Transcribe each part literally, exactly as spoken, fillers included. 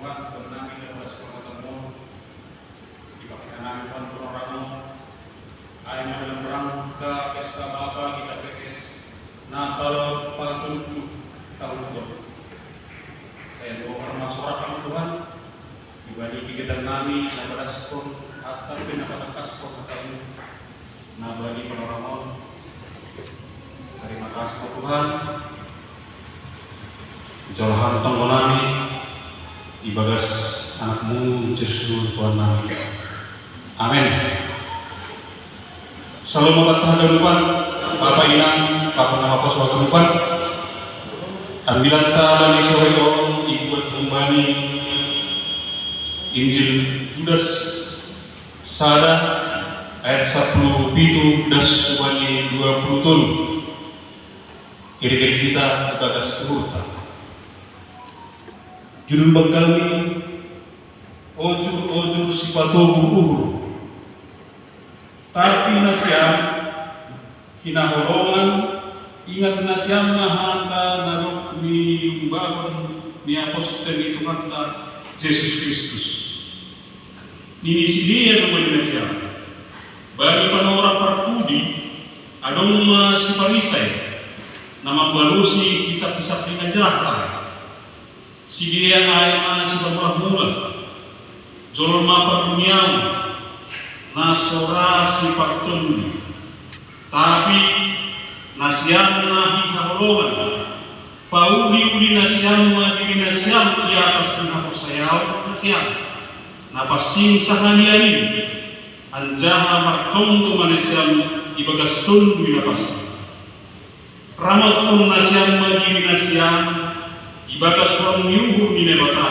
Tuhan, Tuhan nami, dalam kesepakatan mo, ipakita nami, Tuhan, Tuhan orang mo, ai ma dalam rangka pesta Bapa kita P T S, na palo patolumpulu tahun ko. Saya doa orang masyarakat, Tuhan, ibani kegiatan nami, na padaskon atau pinapatangkaskon atau na bani panorangon. Terima kasih, Tuhan. Jalahan tonggo nami ibagas Anakmu Jesus Tuhan nami. Amin. Shalom, Bapak haganupan, Bapak Inang, Bapak nama pos haganupan. Ambilanta bani sore on ibuat humbani Injil Judas sada ayat sapuluh pitu das hubani dua puluh tolu. Iri kita ibagas uhurta. Judul bangkalmi, ojur-ojur sipatogu uhur. Tapi nasiam hinaholongan, ingat nasiam ma hata na dob niumbahon ni apostel ni Tuhanta Jesus Kristus. Nini sidea do bani nasiam: Bani panorang parpudi adong ma si Parisai, na mambalosi hisap-hisap ni na jahat. Sidea ai ma sipamulah-mulah, jolma parduniaon, na so ra sipartonduy. Tapi nasiam na hinaholongan, pauli-uli nasiam ma diri nasiam i atas ni haporsayaon nasiam na pansing sahalian in, anjaha martonggo ma nasiam ibagas Tonduy Napansing. Ramatkon nasiam ma diri nasiam ibagas holong ni uhur ni Naibata,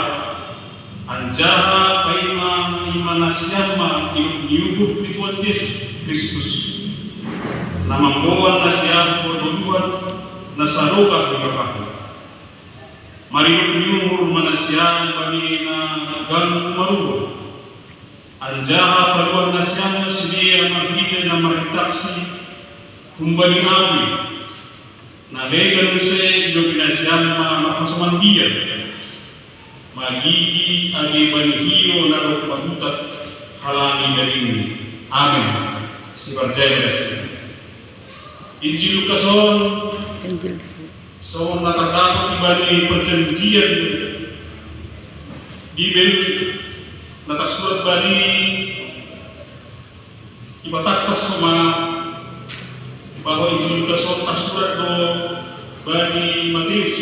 anjaha paima-ima nasiam ma idop ni uhur ni Tuhan Jesus Kristus, na mamboan nasiam tu hagoluhan na sadokah ni Bapana. Maridop ni uhur ma nasiam bani na ganggu maruhon. Anjaha paluah nasiam ma sidea marhite na marintangsi humbani api, na legan muse idopi nasiam ma marhasomandian, magigi age bani hiou na dob marutat halani dagingni. Amin. Siparjai ma das. Injil Lukas on. Injil. Songon na tardapot ibani Perjanjian Bibel, na tarsurat bani, ipatangkas ma bahwa Injil Lukas on tarsurat do bani Mateus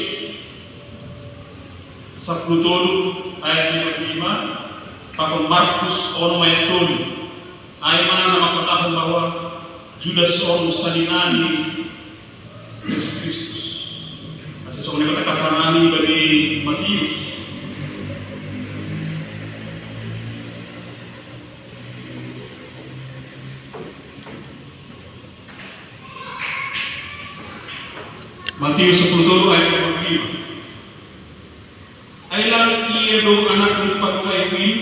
sapuluh tolu ayat lima puluh lima, pakon Markus onom ayat tolu. Ai ma na mangkatahon bahwa Judas on sandiri ni Jesus Kristus. Asa songon i ma tangkasan nami bani Mateus. Mateus sepuluh tolu ayat lima puluh lima. Ai lang ia do anak ni tukang kayu in,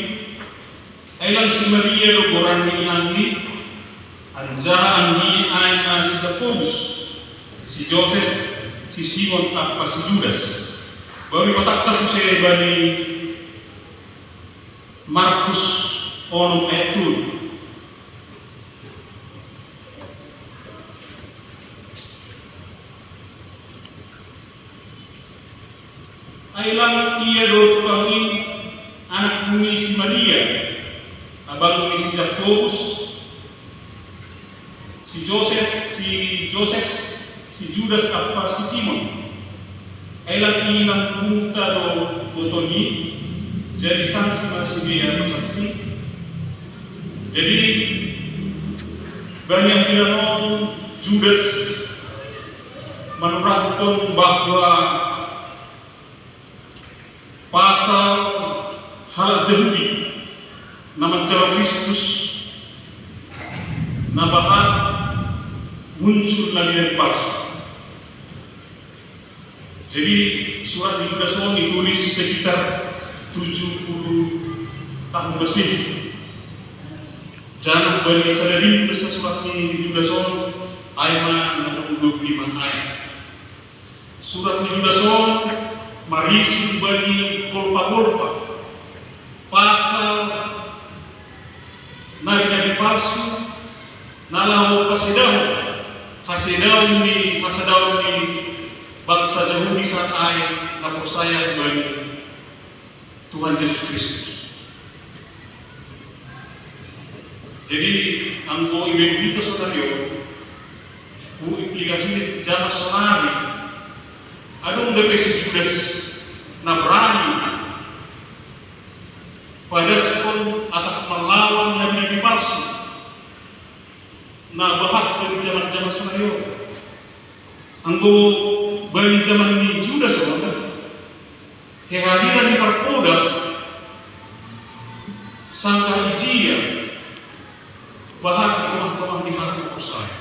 ai lang si Maria do goran ni inangni, anjaha anggini ai ma si Jakobus, si Josep, si Simon ampa si Judas. Baru ipatangkas muse bani Markus onom ayat tolu. Ai lang ia do tukang in anak ni si Maria, abang ni si Jakobus, si Joses, si Joses, si Judas ampa si Simon. Ai lang inang punta do boto ni, jadi sanksi ma sidea pasaksi. Jadi bani ambilan on Judas manuratkon bahwa pasal halak Jahudi na manjalo Kristus na bahat muncul nabi-nabi palsu. Jadi surat ni Judas on ditulis sekitar tujuh puluh tahun Masehi. Janah bani sada bindu surat ni Judas on, ai ma na dua puluh lima ayat. Surat ni Judas on marisi bani golpa-golpa Pasal nabi-nabi palsu na laho pasedahon, hasedaon ni, hasadaon ni bangsa Jahudi saat ai na porsaya hubani Tuhan Jesus Kristus. Jadi, anggo ibaen hita sonari on, hu implikasi ni jama sonari, adong dope si Judas na berani padaskon atap malawan nabi-nabi palsu na bahat bani jaman-jaman sonari on. Anggo bani jaman ni Judas on, kehadiran ni parpoda sanggah ijia bahat di tongah-tongah ni halak na porsaya.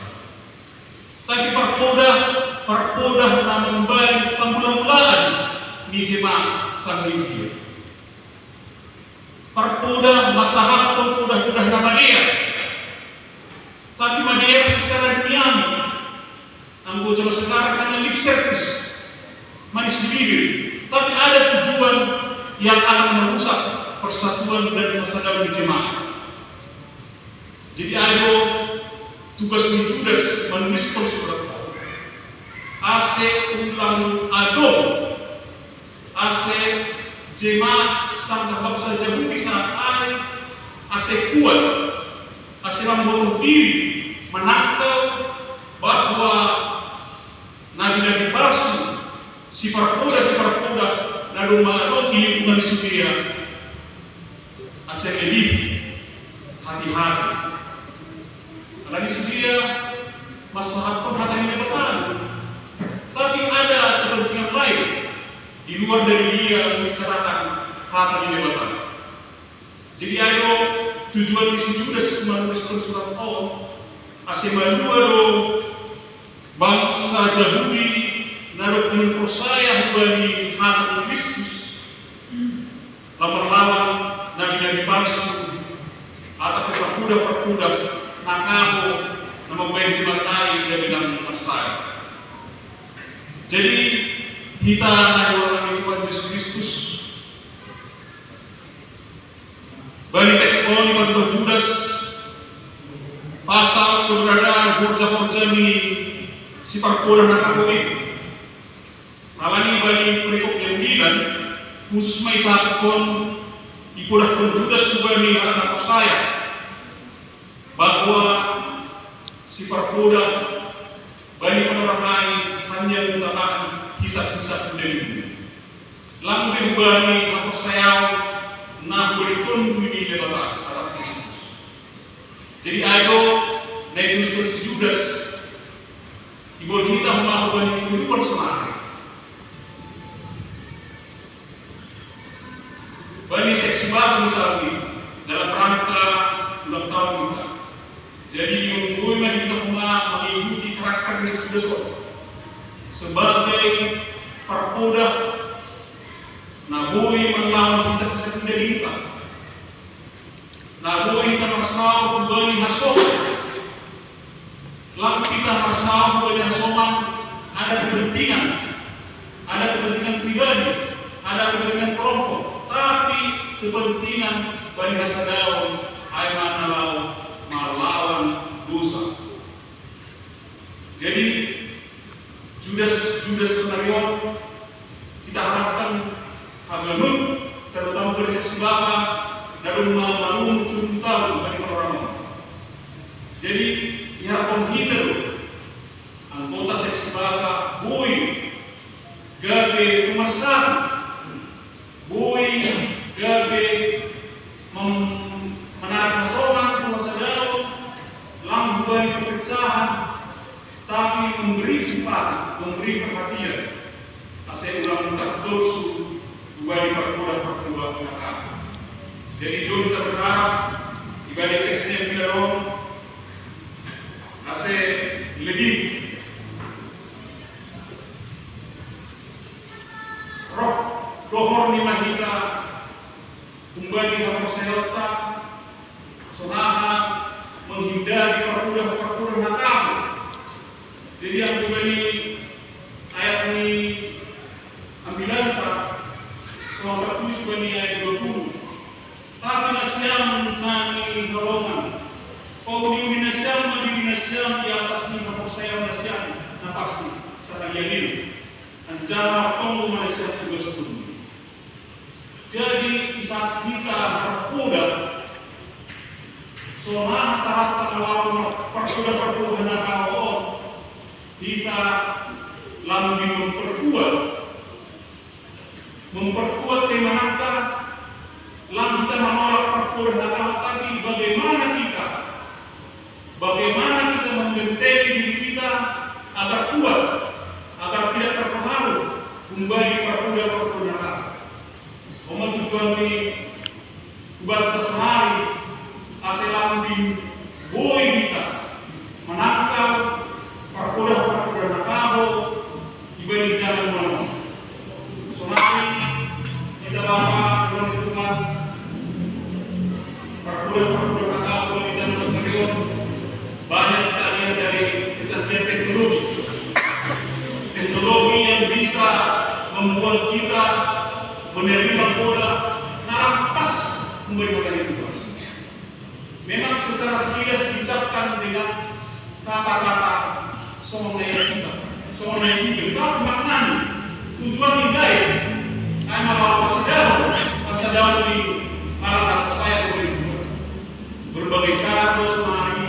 Tapi parpoda, parpoda na mambaen pangula-ulaan ni jemaat sanggah ijia. Parpoda masahaphon poda-poda na madear. Tapi madear secara duniawi. Anggo jama sekarang dengan lip service, manis di bibir. Tapi ada tujuan yang akan merusak persatuan dan persaudaraan di jemaat. Jadi ai do tugas ni Judas manuliskon surat on, ase ulang adong, ase jemaat sanggah bangsa Jahudi saat ai, ase kuat, ase mambotoh diri manangkal bahwa nabi-nabi palsu, siparpoda-siparpoda na domma adong di lingkungan sidea, ase lebih hati-hati. Alani sidea masahaphon hata ni Debata, tapi ada kepentingan lain di luar dari dia membicarakan hata ni Debata. Jadi ai do tujuan ni si Judas manuliskon surat on, ase malua do bangsa Jahudi na dob porsaya hubani hata ni Kristus, lam marlawan nabi-nabi palsu atap parpoda-parpoda na kahou na mambaen jemaat i gabe ndang marsaya. Jadi, hita na hinaholongan ni Tuhan Jesus Kristus, bani teks on ipangido Judas pasal keberadaan horja-horja ni siparpoda na kahou i. Alani bani perikop yang dilan, khusus ma isahaphon, ipodahkon Judas hubani halak na porsaya bahwa siparpoda bani panorang nai hanya mengutamakan hisap-hisap dagingna. Lang be hubani haporsayaon na hubani Tonduy ni Debata atap Kristus. Jadi ai do na itulis si Judas, iboan hita ma hubani kehidupan sonari. Bani seksi baru misalnya, dalam rangka ulang tahun kita. Jadi diunggoi ma hita ma mengikuti karakter ni si Judas on sebagai parpoda na boi manlawan hisap-hisap ni dagingta. Na boi hita marsaor hubani hasoman. Lang hita marsaor hubani hasoman, ada kepentingan, ada kepentingan pribadi, ada kepentingan kelompok, tapi kepentingan bani hasadaon, ai ma na laho marlawan dosa. Jadi, Judas, Judas Iskariot, kita harapkan haganup, terutama bani seksi bapa, na domma malum turun tahun bani panorang on. Jadi, iharapkon hita do, anggota seksi bapa, boi gabe pemersatu, boi gabe mem-, menarik hasoman tu hasadaon, lang hubani perpecahan, tapi memberi simpati, memberi perhatian. Ase ulang tardolsu hubani parpoda-parpoda na kahou. Jadi jolo hita berharap, ibana teks na hinaholongan on, ase lebih roh dohor ni ma hita humbani haporsayaonta, sonaha menghindari parpoda-parpoda na kahou. Jadi anggo bani ayat ni ambilanta, songon tartulis bani ayat dua puluh. Nami halongan. Pau di udi nasiam ma di udi nasiam, di atas ni haporseaon nasiam na pansing, satagian i. Anjaha tonggo ma nasiam tu Gospel. Jadi, di saat hita marpoda, sonaha caranta melawan parpoda-parpoda na kahou on, hita lam di memperkuat memperkuat keimananta, lam hita manolak parpoda na kahou, tapi bagaimana kita, bagaimana kita membentengi diri kita agar kuat, agar tidak terpengaruh humbani parpoda-parpoda na kahou. Oma tujuan ni Hubahen ta sonari, asa lam boi hita manangkal parpoda-parpoda na kahou ibani jaman on. Sonari hita Bapa, Tuhan Tuhan, parpoda-parpoda na kahou ibani jaman sonari on, banyak kita lihat dari kecanggihan teknologi. Teknologi yang bisa membuat kita menerima poda na lam pas memberi makan itu. Memang secara sekilas diucapkan dengan kata-kata songon na iba, songon na iba, tapi maknana tujuan ni ndai ai ma laho pasidahon, pasidahon di halak na porsaya kepada Tuhan. Berbagai cara do sonari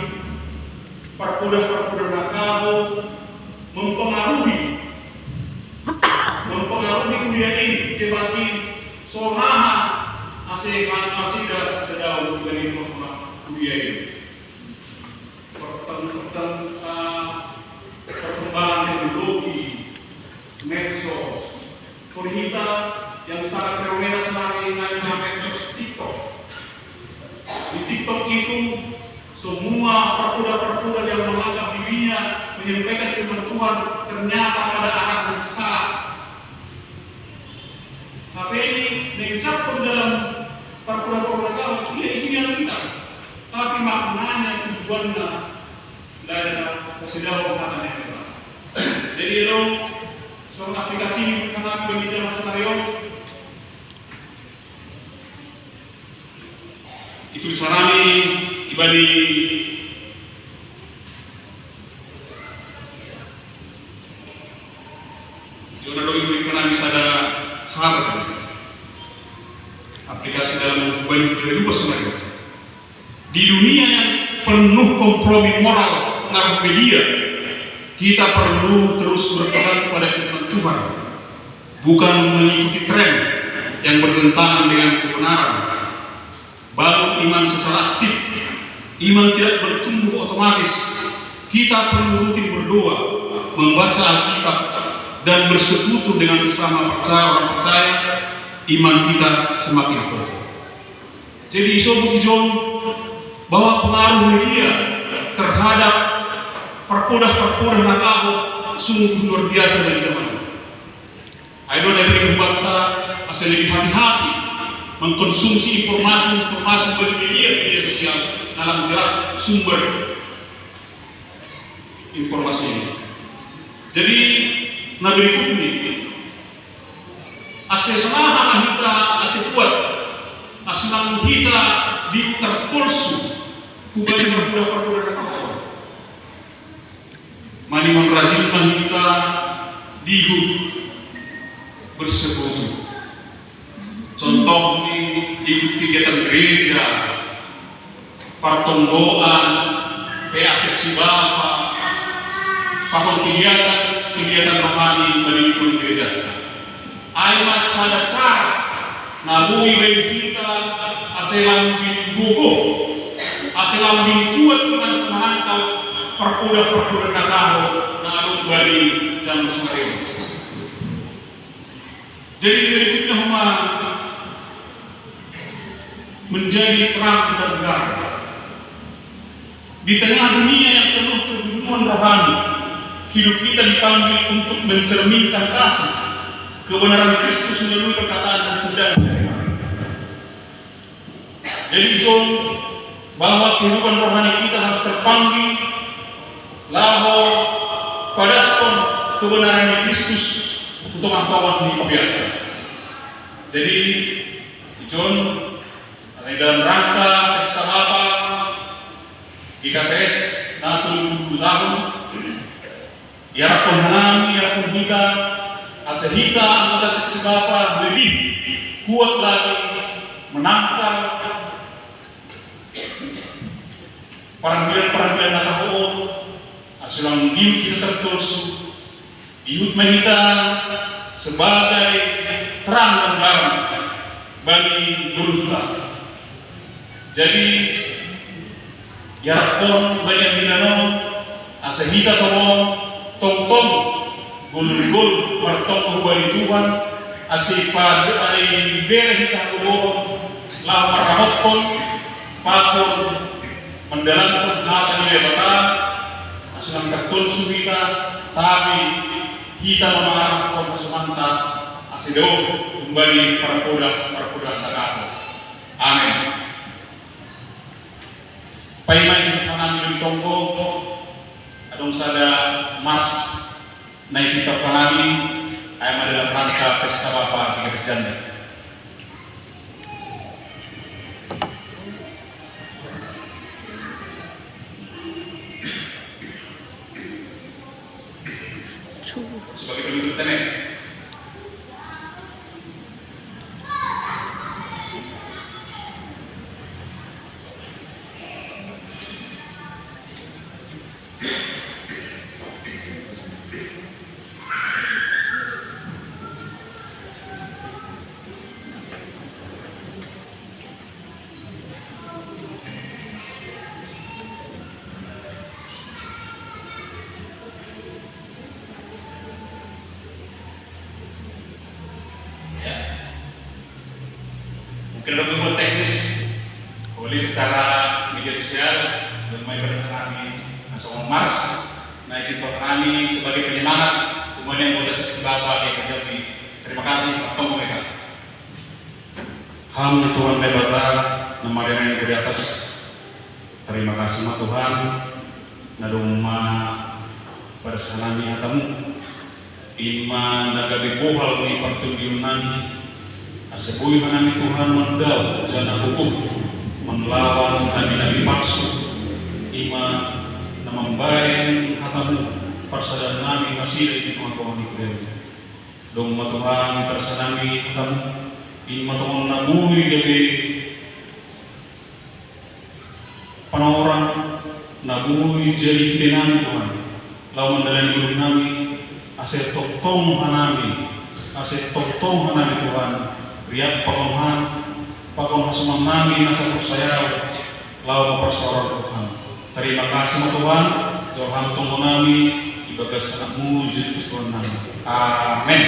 parpoda-parpoda na kahou mempengaruhi, mempengaruhi kuliah i, jemaat i, sonaha ase, ase da sedaun dari kuliah i. Pertem-, pertem-, eh, perkembangan teknologi, medsos, Hita yang sangat fenomena sonari nai na medsos TikTok. Di TikTok itu, semua parpoda-parpoda yang menganggap dirinya menyampaikan firman Tuhan ternyata pada arah yang salah. Apa ini diucapkan dalam parpoda-parpoda tahu, tidak isinya kita. Tapi maknanya, tujuannya, tidak ada kasih dalam hati yang kita. Jadi, lo, soal aplikasi ini, karena aku berbicara skenario, itu disarani ibani. Jona do ibani kanami sada hal aplikasi dalam bani kedua sebenarnya. Di dunia yang penuh kompromi moral ngaruh media, kita perlu terus berpegang pada firman Tuhan, bukan mengikuti tren yang bertentangan dengan kebenaran. Bangun iman secara aktif. Iman tidak bertumbuh otomatis. Kita perlu rutin berdoa, membaca Alkitab, dan bersekutu dengan sesama percaya, orang percaya. Iman kita semakin kokoh. Jadi, isobut ijon bahwa pengaruh media terhadap parpoda-parpoda na kahou sungguh luar biasa dari zaman. Ai do na bere hubanta asa lebih hati-hati mengkonsumsi informasi-informasi dari media, media sosial dalam jelas sumber informasi ini. Jadi, na berikutnya, asa sonaha ma hita asa kuat, asa unang hita dihut tarpolsu hubani parpoda-parpoda na kahou. Maningon rajin ma hita dihut bersekutu. Contohnya, ikut kegiatan gereja, partonggoan, P A seksi Bapa, pakon kegiatan, kegiatan rohani bani di gereja. Ai ma sada cara na boi baen hita asa lambin gogo, asa lambin kuat dengan manangkal parpoda-parpoda na kahou na adong bani jaman sonari on. Jadi, berikutnya, homa menjadi terang dan garam. Di tengah dunia yang penuh kebuntuan rohani, hidup kita dipanggil untuk mencerminkan kasih, kebenaran Kristus melalui perkataan dan tindakan sehari-hari. Jadi, ijon bahwa kehidupan rohani kita harus terpanggil laho padaskon kebenaran ni Kristus tu tongah-tongah ni hurianta. Jadi, ijon, Dalam rangka pesta Bapa G K P S na tolu puluh dua tahun, iarakhon hanami, iarakhon hita, asa hita anggota Seksi Bapa lebih kuat lagi menangkal parambilan-parambilan na tahohon, asa unang dihut hita tartolsu, dihut ma hita sebagai terang dan garam bagi ngolunta. Jadi, iarakhon bani ambilan on, asa hita tongtong, tongtong, golgol martonggo hubani Tuhan, asa ipa-, asa ibere hita hagogohon, laho marramotkon, pakon, mandalanhon hata ni Debata, asa unang tartolsu hita, tapi hita ma mangarahon hasomanta, asa dao humbani parpoda, parpoda na tangahon. Amen. Paima i tonggo, adong sada mars na icinta hanami, ai ma dalam rangka pesta Bapa G K P S Janda. Sebagai penutup, Tene. Ya. Mungkin ada gangguan teknis, oleh secara media sosial, dan mai pada sanami, langsung mars, na icinta hanami sebagai penyemangat, kemudian anggota Seksi Bapa di Jambi. Terima kasih, Pak Tonggo Mega. Ham Tuhan Debata, na marianan di atas. Terima kasih ma Tuhan, na dong ma pada sanami hatamu. In ma na gabe bohal ni partondionnami, asa boi hanami Tuhan mandao jana gogoh manlawan nabi-nabi palsu, i ma na mambahen hatamu parsadannami masida di tonga-tonga ni kuliahmi. Dong ma Tuhan parsadannami hatamu, in ma tongon na boi gabe panorang na boi jadi hitenami Tuhan, laho mandalani ngolunami, asa tongtong hanami, asa tongtong hanami Tuhan, riap pakon Ham, pakon hasomannami na saporsayaan, laho maparsaoran Tuhan. Terima kasih ma Tuhan, jalo Ham tonggonami, ibagas Anakmu Jesus Kristus Tuhannami. Amen.